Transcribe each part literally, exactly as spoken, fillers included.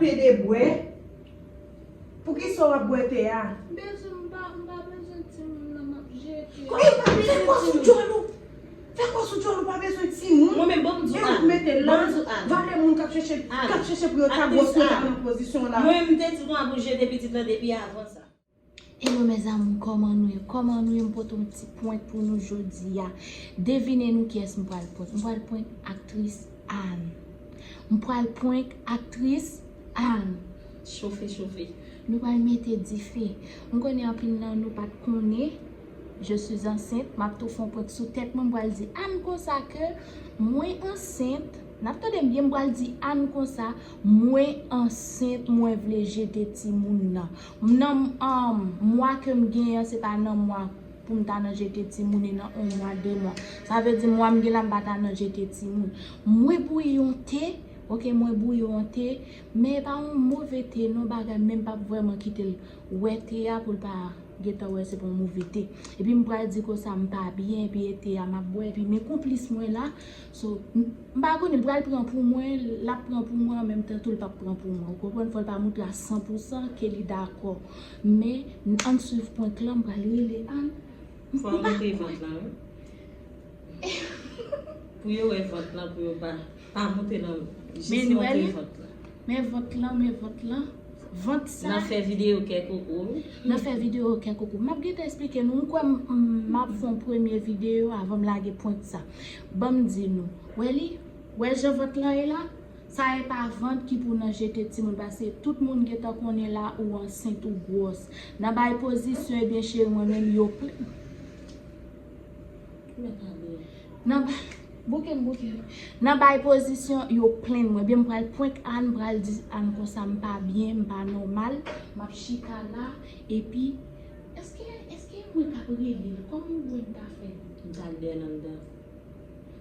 Pede bwè. Poukisa w ap bwè te a? Bezwen, m pa, m pa bezwen timoun nan, m ap jete. Kòman w pa bezwen timoun? Fè kò sou djòl ou. Fè kò sou djòl ou, pa bezwen timoun. Mwen menm, ban m di w, Ann. Ban m di w, Ann. Valè moun k ap chèche, k ap chèche pou yo ta bwè, pou yo ta nan pozisyon la. Mwen menm, m te di w, Ann, pou jete pitit lan depi avan sa. Hello mes amours, kòman nou ye? Kòman nou ye? M pote yon ti prank pou nou jodi a. Devine nou kiyès m pral prank. M pral prank aktris Ann. M pral prank aktris Ann. Chofe, chofe. Nou pral mete dife. M konnen anpil nan nou pa t konnen. Je suis enceinte. M ap tou fè yon prank sou tèt mwen. M pral di Ann konsa ke mwen ansent. N ap tande m byen, m pral di Ann konsa, mwen ansent, mwen vle jete timoun nan. Nan, um, mwa ke m genyen an, se pa nan mwa pou m ta nan jete timoun, e nan yon mwa, de mwa. Sa vle di mwa m gen la, m pa ta nan jete timoun. Mwen bouyi yon te, oke, mwen bouyi yon te, men e pa yon move te, non, bagay, men m p ap vrèman kite l wè te a pou l pa gentan wè se pa yon move te. Epi m pral di konsa m pa byen, epi e te a m ap bwè, epi men konplis mwen la. So, m, m pa konnen, m pral pran pou mwen, l ap pran pou mwen, an menm tan tou l p ap pran pou mwen. Ou konprann? Fò l pa montre a san pou san ke li dakò. Men, ann swiv prank lan, m pral rele Ann. Fò w montre vant lan, wi. Pou yo wè vant lan, pou yo pa, pa monte nan, jis montre vant lan. Men vant lan, men vant lan. Vant sa. N a fè videyo kè koko, wi. N a fè videyo kè koko. M ap gentan eksplike nou. M kwè m, m, m ap fè yon premye videyo avan m lage prank sa. Ban m di nou. Wè li? Wè jan vant lan ye la? Sa e pa vant ki pou nan jete timoun, paske tout moun gentan konnen la ou ansent, ou gwòs. Nan bay pozisyon, ebyen cheri, mwen menm yo plen. Nan bay, bouke m, bouke m. Nan bay pozisyon, yo plen mwen. Ebyen m pral prank Ann, m pral di Ann konsa m pa byen, m pa nòmal. M ap chita la, epi, èske, èske mwen k ap rele l? Kòman w wè m ta fè? M ta dèyè l anndan.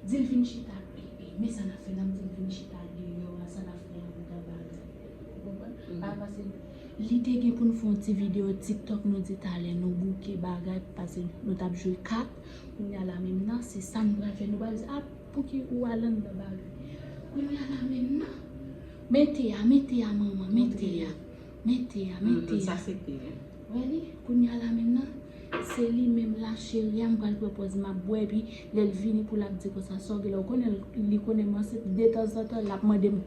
Di l vin chita. E, e, men sa n ap fè, n ap di l vin chita deyò a, sa n ap fè a, pou ta bagay. Ou konprann? Mhm. Pa pase, li te gen pou n fè yon ti videyo TikTok, nou di talè nou bouke bagay, pase nou t ap jwe kat. Kounye a la menm nan, se sa n pral fè. Nou pral di, a, pouki ou al anndan bagay? Kounye a la menm nan. Men te a, men te a, manman, men te a. Men te a, men te a. Mhm, sa se te a. Wè li, kounye a la menm nan, se li menm la, cheri a, m pral pran pòz m ap bwè, epi lè l vini pou l ap di konsa, sa w gen la, ou konnen, li konnen m ansent, detanzantan, l ap mande m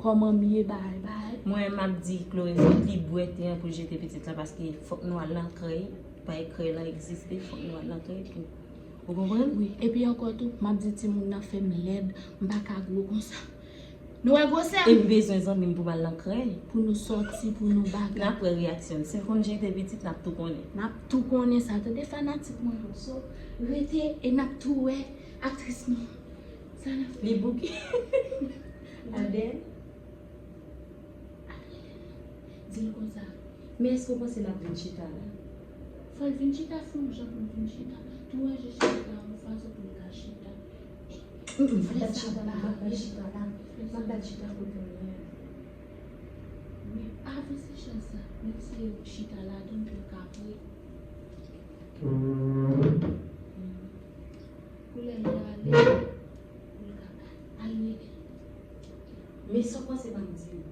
kòman m ye, bagay, bagay. Mwen, m ap di Chloé, fòk li bwè te an pou l jete pitit la, paske fòk nou al nan krèy, paske krèy lan egziste, fòk nou al nan krèy pou, ou konprann? Wi, epi ankò tou, m ap di timoun nan fè m lèd, m pa ka gwo konsa. Nou wè gwosè m? E m bezwen zanmi m pou m al nan krèy. Pou nou sòti, pou nou bagay. N ap wè reyaksyon l. Si l konn jete pitit, n ap tou konnen. N ap tou konnen sa, tande fanatik mwen yo. So, rete e n ap tou wè aktris nou. Sa n ap fè? Li bouke. Adèl. Di l konsa. Men èske w panse l ap vin chita la? Fò l vin chita, fè yon jan pou l vin chita. Tou ranje chèz la yon fason pou l ka chita. Mm, mm, m ap bat chita la, m ap bat chita la. M ap bat chita kote w ye a. Men avanse chèz la, menm si e chita ladan l, pou l ka vre. Pou lè l ale, pou l ka ale. Men sa w panse m ap di w?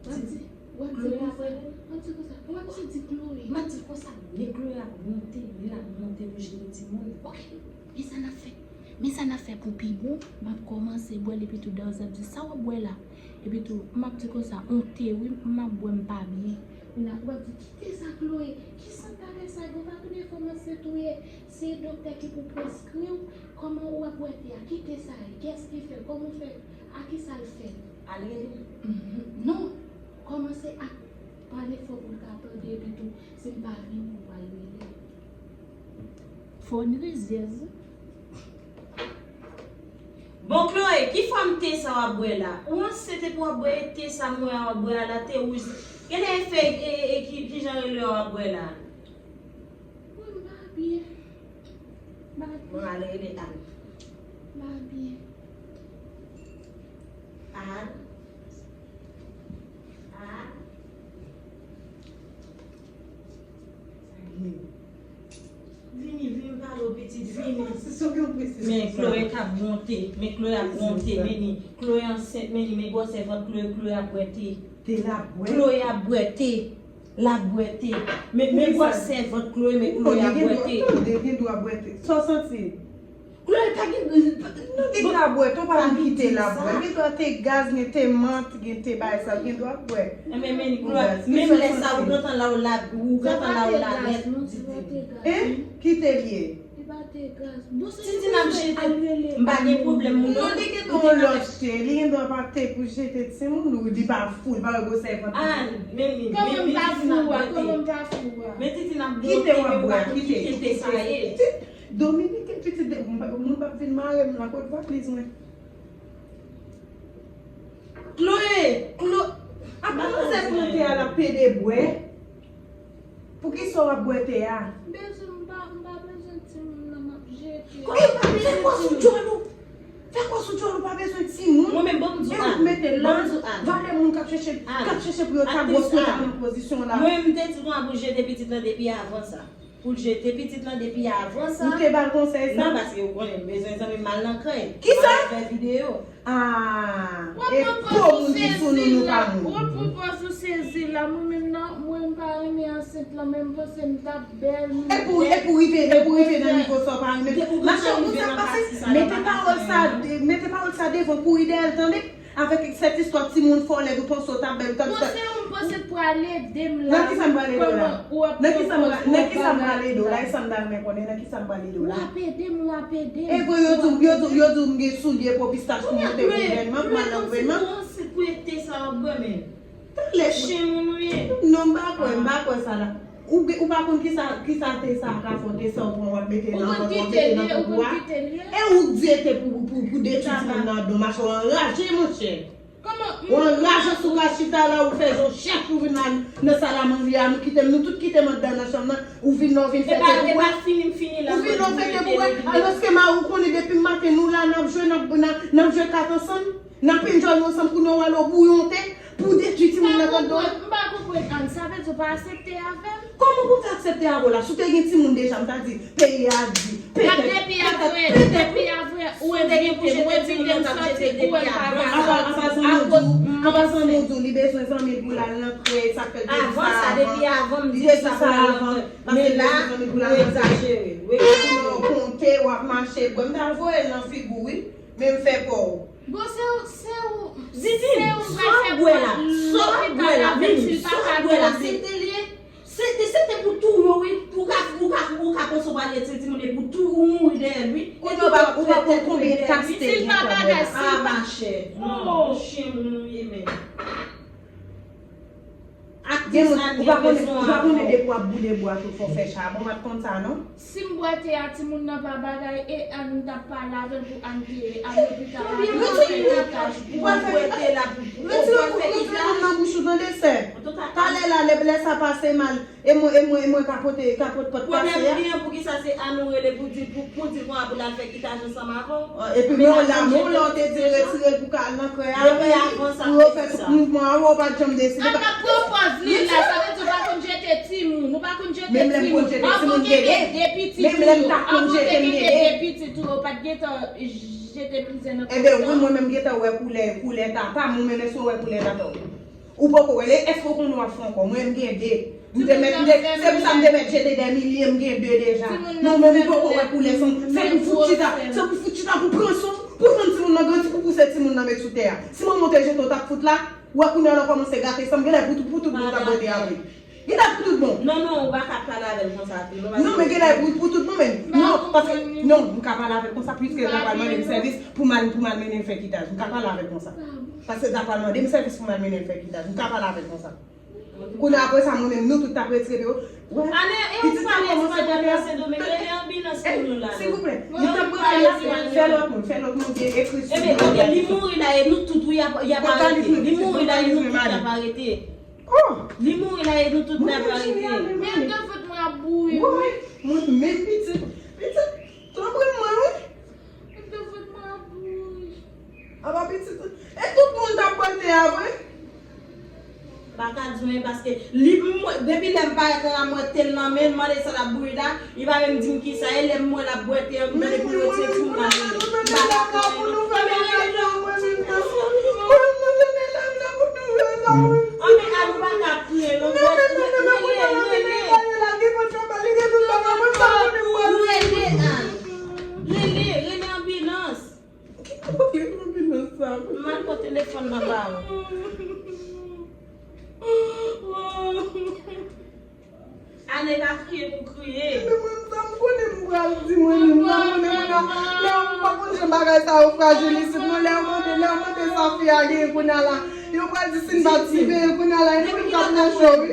W ap di, w ap di konsa, w ap di konsa, w ap di di Chloé. M ap di konsa, men Chloé ap monte, li ap monte pou jere timoun. Ok, men sa n ap fè. Men sa n ap fè pou pi bon, m ap kòmanse bwè l, epi tou Darz ap di, sa w ap bwè la? Epi tou, m ap di konsa, yon te, wi, m ap bwè, m pa byen. Kounye a, w ap di, kite sa, Chloé, ki sant bagay sa, gen pa premye fwa m ansent ou ye, se doktè ki pou preskri w, kòman w ap bwè te a, ki te sa ye, kiyès ki fè l, kòman w fè l, a kisa l fèt? Al rele l. Mhm. Non, kòmanse ak pale fò pou l ka tande, epi tou, si l pa vini, ou pral rele l. Fò n rizyèz. Bon, Chloé, ki fòm te sa w ap bwè la? Ou ansent epi w ap bwè te sa m wè a w ap bwè a la, te wouj. Genlè e fèy, e, e, e ki, ki jan rele w ap bwè la? Mwen pa byen. M pa byen. Mwen ale rele Ann. M pa byen. Ann. Ann. Vini, vini, m pale w pitit, vini. Se sou yon Men Chloé k ap wonte, men Chloé ap wonte, men ni Chloé ansent, men ni men gwosè vant Chloé, Chloé ap bwè te. Te l ap bwè? Chloé ap bwè te. L ap bwè te. Men men gwosè vant Chloé, men Chloé ap bwè te. Tande, gen dwa bwè te. Sa w santi? Chloé pa gen. Non, gen dwa bwè te, ou pa konn ki te l ap bwè. Gen dwa te gaz, gen te mant, gen te bagay sa, gen dwa bwè. Enben men ni Chloé, menm lè sa ou gentan la ou la, ou gentan la ou la nèt. Hein? Ki te l ye? Li pa te gaz. Bon, se Titine ap jete. M pa gen pwoblèm, moun. Non, li gen yon lòt te. Li gen dwa pa te pou jete timoun ou li pa fou, li pa wè gwosè vant. Ah, men li, men li Titine ap jete. Kòman m pa fou a? Men Titine ap bwè te, men ou pa konn ki te sa ye. Dominiken pitit de moun p ap vin mare m la, kot valiz mwen? Chloé, Chloé, ap manzè pran te a l ap pede bwè. Poukisa w ap bwè te a? Bezwen, m pa, m pa bezwen timoun nan m ap jete. Kòman w pa bezwen timoun? Fè kwa sou djòl ou, fè kwa sou djòl ou, pa bezwen timoun. Mwen menm, ban m di w, Ann, ban m di w, Ann. Valè moun k ap chèche, k ap chèche pou yo ta gwòs, yo ta nan pozisyon la. Mwen menm, m te di w pou l jete pitit lan depi avan sa. Pou l jete pitit lan depi avan sa. Ou te ba l konsèy sa? Non, paske ou konnen, m bezwen zanmi m al nan krèy. Kisa? M al fè videyo. Ah, e po moun ki sou nou, nou pa moun. Ou pran pòz ou sezi la, mwen menm nan, mwen m pa renmen ansent lan, men m panse m t ap bèl. E pou, e pou rive, e pou rive nan nivo sa w pa renmen. Machè, ou konn sa k pase? Mete pawòl sa, mete pawòl sa devan, kouri dèyè l, tande? Avèk sèt istwa timoun fò lèd ou panse w t ap bèl, ou t ap. Panse ou, m panse t pral ede m la. Nan kisa m pral ede w la? Nan kisa m pral, nan kisa m pral ede w la? E sa m ta renmen konnen, nan kisa m pral ede w la? W ap ede m, w ap ede m. E vre, yo di w, yo di w, yo di w m gen soulye po pistach pou m moute gouvènman, pou m al nan gouvènman. Pou ete sa w ap bwè, men. Talè. Chen moun ou ye. Non, m pa kwè, m pa kwè sa la. Ou, ou pa konn kisa, kisa te sa ka fè w, te sa w pran w ap mete nan vant, w ap mete nan poupou a. E ou k di ete pou, pou, pou detwi timoun nan anndan machè w anraje, monchè. Ou anraje sou ka chita la, ou fè jan w chèche ou vin la nan sal a manje a, nou kite m, nou tout kite m anndan nan chanm nan, ou vin la, ou vin fè te pou wè. Ou vin la, ou fè te pou wè. Alòske mari w konnen depi maten nou la, n ap jwe, n ap, n ap, n ap jwe kat ansanm. N ap enjoy nou ansanm, kounye a w al obouyon te pou w detwi timoun nan anndan. M pa konprann, Ann, sa vle di w pa aksepte avè m? Kòman pou m fè aksepte avè w la? Si w te gen timoun deja, m ta di, peyi a di, petèt, petèt, petèt, wi. Depi avè, ou envite m, ou envite m sòti, ou wè m pa ka sòti. Apa, apa zanmi w di w, apa zanmi w di w, li bezwen zanmi l pou l al nan krèy, sa k fè l te di sa avan. Li te di sa avan, paske l bezwen zanmi l pou l al nan krèy. Kounye a w konte, w ap mache, bwè, m ta voye l nan figi w, wi, men m fè pa w. Bon, se ou, se ou, Didi, se ou sa w bwè la, sa w bwè la, menm, sa w bwè la, se te l ye. Se te, se te pou touye w, wi. Ou ka, ou ka, ou ka panse w pral retire timoun epi w tou, ou mouri dèyè l, wi. Kounye a ou pa, ou pa konn konbyen tas te gen kanmenm. Ah, machè. Non, chen moun ou ye, men. Ak dis ane, ou pa konnen, ou pa konnen depi w ap boule bwa tou fò w fè chabon, ou pa t konn sa non. Si m bwè te a, timoun nan pa bagay, e Ann, m t ap pale avè l pou Ann te al lopital avè l, fè etaj pou Ann. Bwè te la pou, pou fè etaj. Retire moun nan bouch ou tande sè. Talè la, lè, lè sa pase mal, e mwen, e mwen, e mwen ka pote, ka pot, pot pase a. Pwoblèm li an, poukisa se Ann ou rele pou di, pou, pou di konsa pou l al fè etaj ansanm avè w? Epi men w la, men w la w te di retire l pou ka al nan krèy a, pou yo fè tout mouvman an, ou pa t janm deside. Apa pran pòz li la, sa vle di ou pa konn jete timoun, ou pa konn jete timoun. Anvan w te gen de pitit ou, anvan w te gen de pitit ou, ou pa t gentan jete mizè nan kay sa. Enben wi, mwen menm gentan wè koulè, koulè tata m, ou menm èske w wè koulè tata w? Ou poko wè l, èske w konnen w ap fè ankò? Mwen, m gen de. M te mèt, m te, se pou sa m te mèt jete dè milye, m gen de deja. Men ou menm, ou poko wè koulè san. Se pou fout chita, se pou fout chita pou pran san, pou tann timoun nan grandi, pou pouse timoun nan met sou tè a. Si manman w te jete w, t ap fout la, ou wè kounye a l ap kòmanse gate san, genlè pou tout, pou tout bon w t ap bote a vre. Genlè pou tout bon. Non, non, ou pa ka pale avè l konsa tou, non, paske. Non, men genlè pou, pou tout bon, men. Non, paske, non, m ka pale avè l konsa, piske l ta pral mande m sèvis pou m al, pou m al mennen l fè kitaj. M ka pale avè l konsa. Paske l ta pral mande m sèvis pou m al mennen l fè kitaj. M ka pale avè l konsa. Kounye a, apre sa, mwen menm, nou tout t ap retire pye yo. Wè, pitit sa kòmanse pale a. Silvouplè, li t ap pale la, fè lòt moun, fè lòt moun, ekri sou li. Ebyen, li mouri la, e nou tout, wi, y ap, y ap arete. Li mouri la, e nou tout, y ap arete. Li mouri la, e nou tout, y ap arete. Men m te fout mwen ap bouri, wi. Mwen menm pitit, pitit, tanpri mwen, wi. M te fout mwen ap bouri. Apa pitit, e tout moun t ap bwè te a vre. Pa ka di anyen paske li, m wè, depi lè m parèt ann la, m wè tel nan men l, m mande sa l ap bouyi la, li pa menm di m kisa e, lè m wè l ap bwè te an, m tande pou l retire timoun nan men l. M pa dakò avè l non. Anben rele non. Anben al ou pa ka kriye non. Rele, rele. Rele al. Rele, rele anbilans. Ki kote anbilans sa? M al pran telefòn nan ba ou. Anne pa kriye pou kriye. Ebyen mwen, sa m konnen m pral di mwen menm. Sa m konnen mwen la, lè ou pa konn jan bagay sa yo frajilis non, lè ou mande, lè ou mande sa fi a genyen kounye a la, yo pral di si n pa t siveye kounye a la, e nou menm k ap nan cho wi.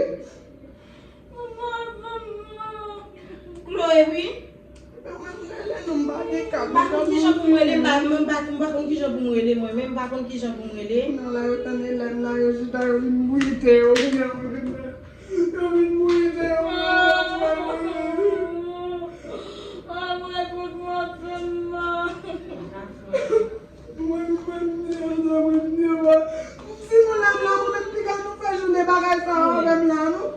Chloé, wi. M pa konn kijan pou m rele, m pa, m pa, m pa konn kijan pou m rele mwen menm, m pa konn kijan pou m rele. Nan la yo tann Hélène la, yo chita, yo vin bouyi te yo, yo vin bouyi te yo. Apre tout mwen fè mal. Mwen, mwen, mwen, mwen, mwen, mwen, si nou lè m la, mwen menm piga nou fè jounen bagay sa yo avè m la, non?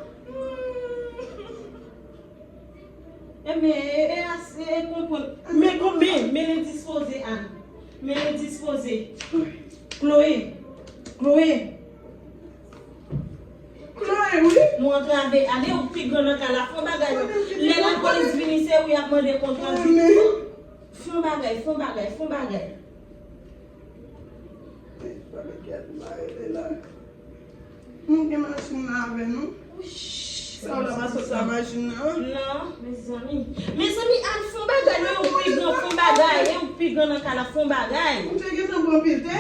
Ebyen, e, e, e konprann. Men, men, men endispoze, Anne. Men endispoze. Chloé. Chloé. Chloé, wi. Nou antrave, ale ou pi gran nan kay la, fè yon bagay non. Lè lapolis vini, se ou y ap mande kont rann. Fè yon bagay, fè yon bagay, fè yon bagay. Sa m gen machin nan avè nou. Sa w la pa sot la machin nan? Non, mezanmi. Mezanmi, al fè yon bagay non, e ou pi gran, fè yon bagay, e ou pi gran nan kay la, fè yon bagay. Ou te gentan pran pil te?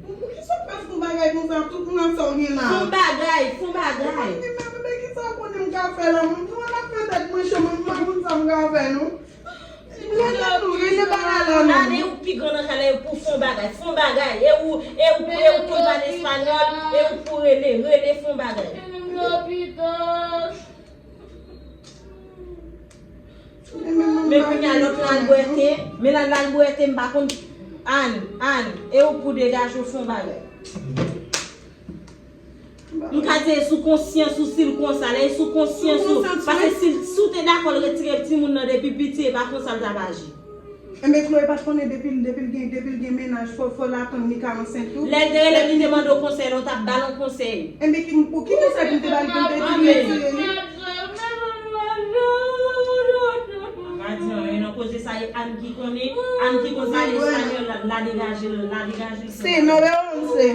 Poukisa w pa fè yon bagay konsa, tout moun ap sa w gen la? Fè yon bagay, fè yon bagay. Mwen menm, men kisa w konnen m ka fè la? Mwen, mwen ap fè tèt mwen cho, mwen, mwen pa konn sa m ka fè non. Rele nou, rele bagay la non. Ale ou pi gran nan kay la, e pou fè yon bagay, fè yon bagay. E ou, e ou, e ou konn pale espanyòl, e ou pou rele, rele fè yon bagay. Men kounye a lòt la al bwè te, men la, la al bwè te, m pa konn. Anne, Anne, e ou pou degaje w fè yon bagay. M ka di e sou konsyans ou si l konsa, lè e sou konsyans ou. Paske si l, si w te dakò l retire timoun nan depi piti, e pa konsa l t ap aji. Enben Chloé pa t konnen depi l, depi l gen, depi l gen mennaj, fò, fò l atann li ka ansent tou. Lè l te rele m, li te mande w konsèy la, w t ap ba l yon konsèy. Enben ki, pou ki konsèy pou m te ba li pou m te di l retire li? Pa di anyen non, koze sa e Anne ki konnen, Anne ki konn pale espanyòl, la, la degaje l, la degaje l. Sí, nos vemos once.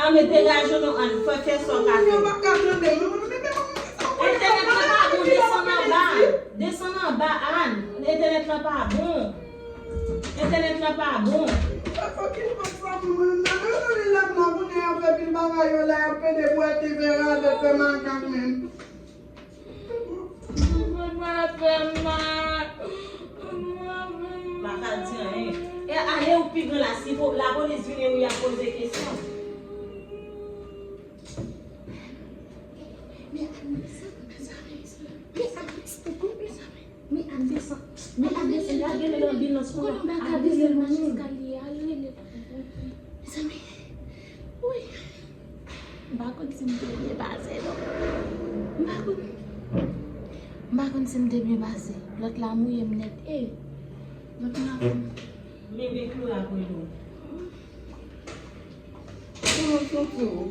Anne, degaje w non, Anne, fè, fè sa w ka fè. Yo pa ka tande mwen. Entènèt lan pa bon, desann anba. Desann anba, Anne. Entènèt lan pa bon. Entènèt lan pa bon. Fè fòk ki fòk sa pou mwen. Nan yo tande lèm nan kounye a fè pil bagay yo la, y ap pede bwè te, fè radòt, fè makak menm. Mwen pa fè mal. Pa ka di anyen. E ale ou pi gran la, si po, lapolis vini ou y ap poze kesyon. Men Anne desann, mezanmi. Men Anne desann, mezanmi. Men Anne desann. Men Anne desann, al rele lanbilans pou mwen. Al rele l, manmi. Mezanmi. Wi. M pa konn si m te byen pase non. M pa konn. M pa konn si m te byen pase. Lòt la mouye m nèt. Ey. Lòt la. Men, men Chloé ap rele w. Kòman w santi w?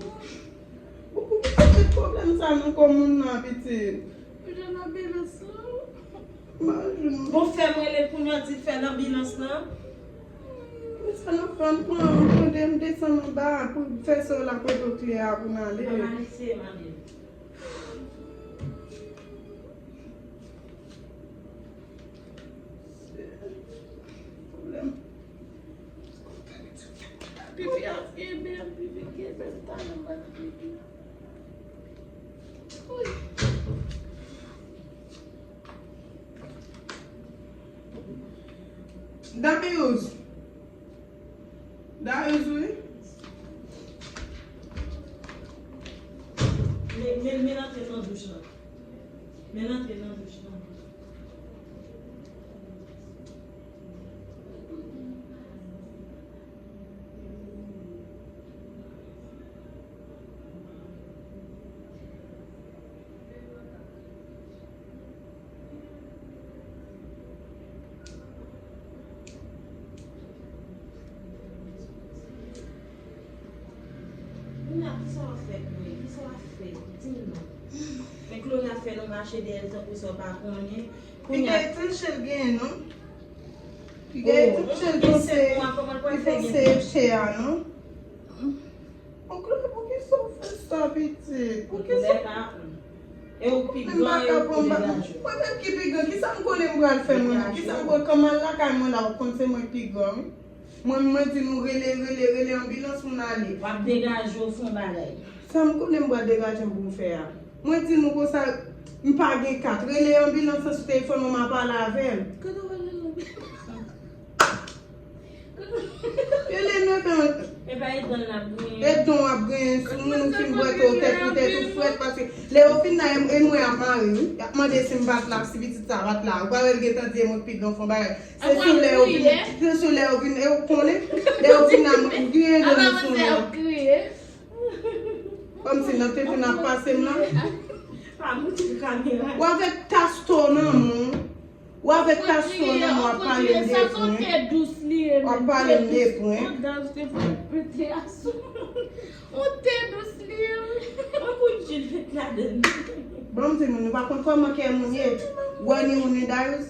Bon, poukisa w met pwoblèm sa nan kò moun nan, pitit? Pou jwenn anbilans lan. Bon, fè m rele l pou nou di l fè lanbilans lan. Men sa n ap fè, ann pran, ann pran de, m desann anba a pou fè sè w la pote w kle a pou n ale. Ann al eseye, m ale. Pwoblèm. Pipi ap kenbe m, pipi kenbe m, talè m pral pipi. Wi. Darius. Darius, wi. Men, men, men antre nan douch lan. Men antre nan douch lan. Sa fè, di m non. Men Chloé ap fè nou mache dèyè l tankou sa w pa konnen. Piga e touche l genyen, non? Piga e touche l panse li panse chè a, non? Bon, Chloé, poukisa w fè sa, pitit? Poukisa? E ou pigan, e ou pou degaje. Mwen menm ki pigan, kisa m konnen m pral fè mwen menm? Kisa m pral, kòman lakay mwen la, ou konn se mwen pigan, wi. Mwen, mwen di nou rele, rele, rele anbilans, moun ale. W ap degaje w fè yon bagay. Sa m konnen m pral degaje m pou m fè a. Mwen di nou konsa, m pa gen kat. Rele anbilans lan sou telefòn mwen, m a pale avè l. Kote w pral rele anbilans? Rele nou epi an- Epa e dan l ap griyen. E dan w ap griyen sou moun, ou fin bwè tou tèt pou tèt ou frèt, paske lè yo fin la, e, e mwen ap mare, wi. Y ap mande si m pa t la, si pitit sa pa t la. Ou pa wè l gentan di e mwen k pigan fè yon bagay. Se sou lè yo vin, se sou lè yo vin, e ou konnen, lè yo vin la, mwen griyen do nou sou mwen. Kòmsi nan te vin ap pase m nan. Pa moutre kamera. Ou avèk tas to nan men w. Ou avèk tas to nan men w, w ap pale m de pwen. W ap pale m de pwen. On te dous li ye, wi. On pou Juliet ladann. Bon, m di nou, nou pa konn kòman kè moun ye. Wè ni ou ni Darius.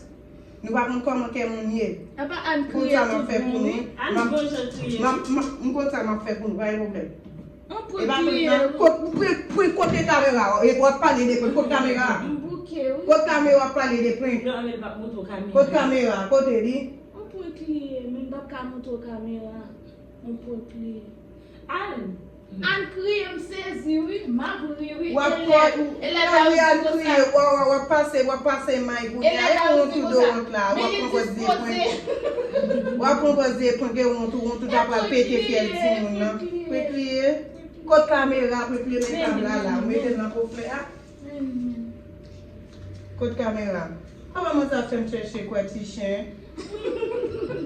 Nou pa konn kòman kè moun ye. Apa Ann kriye tout bon, wi. Ann bon jan kriye, wi. M konn sa m ap fè pou nou, pa gen pwoblèm. Ann pran kriye, wi. Kot, prank, prank, kote kamera a? E w ap pale de prank, kot kamera a? M bouke, wi. Kot kamera w ap pale de prank? Non, men l p ap montre w kamera. Kot kamera a? Kote li? Ann pran kriye, men m p ap ka montre w kamera. Ann pran kriye. Ann! Ann kriye, m sezi, wi. M ap ri, wi. W ap, e lè, e lè Darius di konsa. W ap, w ap, w ap pase, w ap pase may kounye a. E wont ou do wont la. W ap pran pòz de prank. W ap pran pòz de prank, e wont ou, wont ou ta pral pete fyèl timoun nan. Pran kriye. Kot kamera, pran kriye, men tab la la. Ou mete l nan koflè a. Kot kamera? Apa manzè ap fè m chèche kwè ti chen?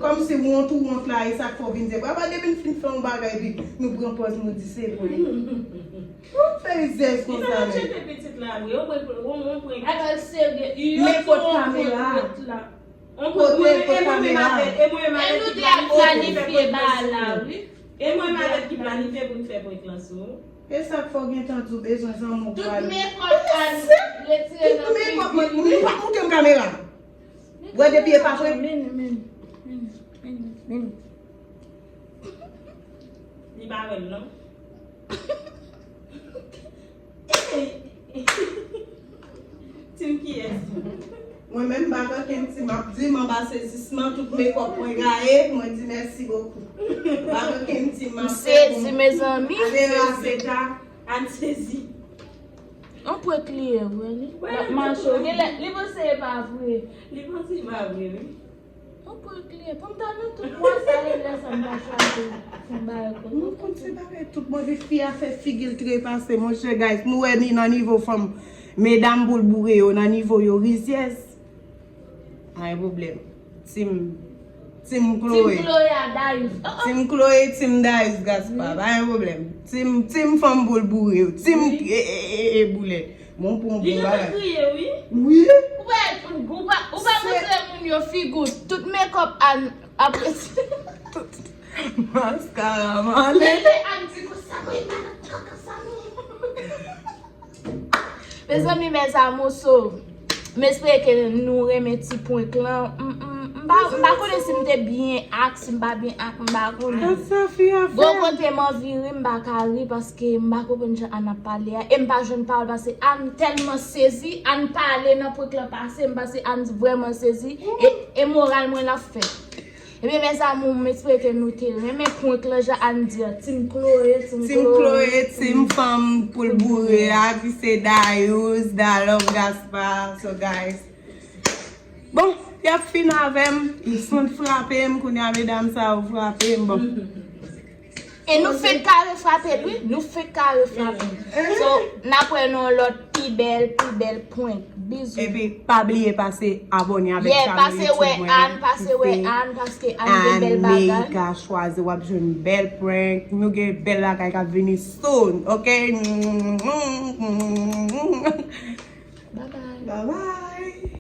Kòmsi wont ou wont la, e sa k fè w vin di. Apa depi n fin fè yon bagay, epi nou pran pòz, nou di se prank. Ou fè rizèz konsa menm. Li pa t ap chante pitit la, vre. Ou prank, ou, ou prank. Apa l serye. Men kot kamera? Kote, kot kamera? E nou te ap planifye bagay la, wi. E mwen menm avè l ki planifye pou n fè prank lan sou ou. E sa k fè w gentan di w bezwen zanmi w pou al. Tout mekòp Ann retire nan figi li. Tout mekòp mwen, nou pa montre m kamera. Wè depi e pa prank. Men, men, men, men, men. Li pa wè l non. Team kiyès? Mwen menm m pa gen okenn team, m ap di m anba sezisman, tout mekòp mwen gaye, mwen di mèsi bokou. M pa gen okenn team, m ap fè pou m sezi, mezanmi. Kamera se ta, Ann sezi. Ann pran kriye, vre li. L ap mache, genlè li panse e pa vre. Li panse e pa vre, wi. Ann pran kriye. Pou m ta nan tout mwa sa, e lè sa m ta chwazi fè yon bagay konsa. Nou konn se bagay tout move fi a fè figi l trepase, monchè, guys. Nou wè ni nan nivo fanm, medam pou l boure yo, nan nivo yo rizyèz. Pa gen pwoblèm. Team, team Chloé. Team Chloé a Darius. Oh, oh. Team Chloé, team Darius Gaspard. Pa gen pwoblèm. Team, team fanm pou l boure yo. Team e, e, e, e, boulè. Bon, pou yon bon bagay. Li gentan kriye, wi. Wi. Ou pa, ou pa, ou pa montre moun yo figi w. Tout mekòp Ann apre tout maskara male. Lè Ann di konsa, mwen pa nan kaka sa non. Mezanmi, mes amours, so, m espere ke nou renmen ti prank lan. M, m, m pa, m pa konnen si m te byen ak, si m pa byen ak, m pa konnen. Gon kote m anvi ri, m pa ka ri paske m pa konprann jan Ann ap pale a. E m pa jwenn pawòl paske Ann tèlman sezi, Ann pale nan prank lan pase, m panse Ann vrèman sezi. E, e moral mwen l ap fè. Ebyen, mes amours, m espere ke nou te renmen prank lan, jan Ann di a. Team Chloé, team Chloé, team fanm pou l boure a, ki se Darius, Dalove, Gaspard. So, guys, bon, y ap fin avè m. Son frape m, kounye a medam sa yo frape m, bon. E nou fenk kare frape l, wi. Nou fenk kare frape l. So, n ap wè nan yon lòt pi bèl, pi bèl prank. Bizou. Epi, pa bliye pase abòne avèk chanèl YouTube mwen. Yeah, pase wè Ann, pase wè Ann, paske Ann gen bèl bagay. Ann Meyika Chwazi, w ap jwenn bèl prank. Nou gen bèl bagay k ap vini soon, ok? Bye bye. Bye bye.